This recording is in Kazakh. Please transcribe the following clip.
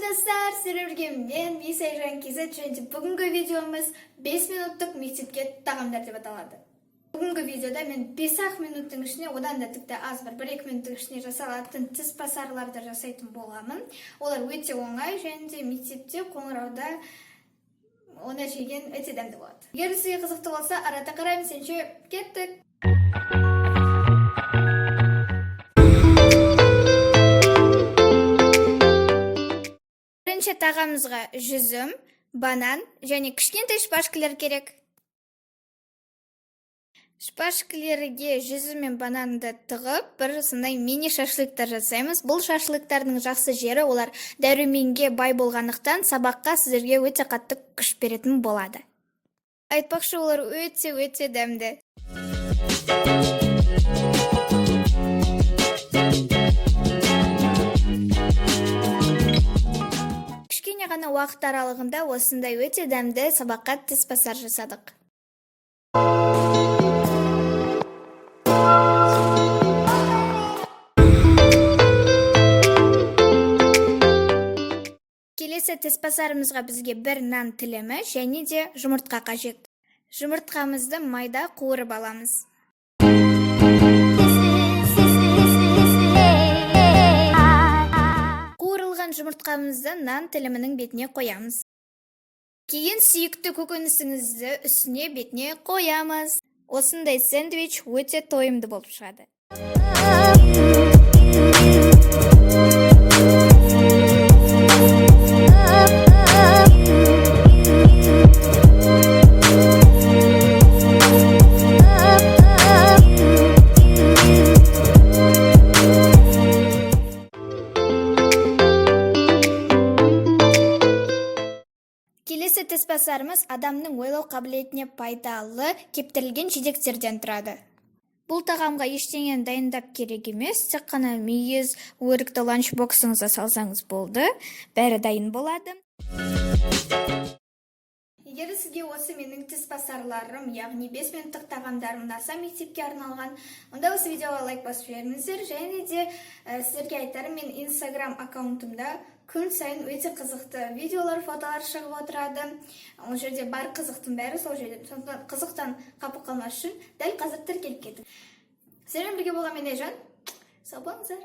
Достар! Сіздермен бірге мен, Мисс Айжан KZ, және де бүгінгі видеомыз 5 минуттық мектепке тағамдар деп аталады. Бүгінгі видеода мен 5-ақ минуттың ішінде, одан да тіпті аз, бір 1-2 минуттың ішінде жасалатын тісбасарларды жасайтын боламын. Олар өте оңай және де мектепте қоңырауда оны жеген өте дәмді болады. Егер сізге қызықты болса, ары қарата қараймыз, ендеше кеттік! Бірінші тағамымызға жүзім, банан және кішкентай шпажкалар керек. Шпажкалерге жүзім мен бананды тығып, бір сондай мини шашлыктар жасаймыз. Бұл шашлыктардың жақсы жері, олар дәруменге бай болғандықтан, сабаққа сіздерге өте қатты күш беретін болады. Айтпақшы, олар өте-өте дәмді. Кішкене ғана уақыт аралығында осындай өте дәмді сабаққа тісбасар жасадық. Келесі тісбасарымызға бізге бір нан тілімі және де жұмыртқа қажет. Жұмыртқамызды майда қуырып аламыз. Қуырылған жұмыртқамызды нан тілімінің бетіне қоямыз. Кейін сүйікті көкөнісіңізді үстіне, бетіне қоямыз. Осындай сэндвич өте тойымды болып шығады. Келесі тісбасарымыз адамның ойлау қабілетіне пайдалы кептірілген жидектерден тұрады. Бұл тағамға ештеңені дайындап керек емес, тек қана мейіз, өрікті ланчбоксыңызға салсаңыз болды, бәрі дайын болады. Егер сізге осы менің тісбасарларым, яғни 5 минуттық тағамдарым ұнаса, мектепке арналған, онда осы видеоға лайк басып жіберіңіздер. Және де сіздерге айтарым, мен Инстаграм аккаунтымда күн сайын өте қызықты видеолар, фотолар шығып отырады. Ол жерде бар қызықтың бәрі сол жерде. Сондықтан қызықтан қапы қалмас үшін дәл қазір тіркеліп кетіңіз. Сіздермен бірге болған мен, Айжан. Сау болыңыздар.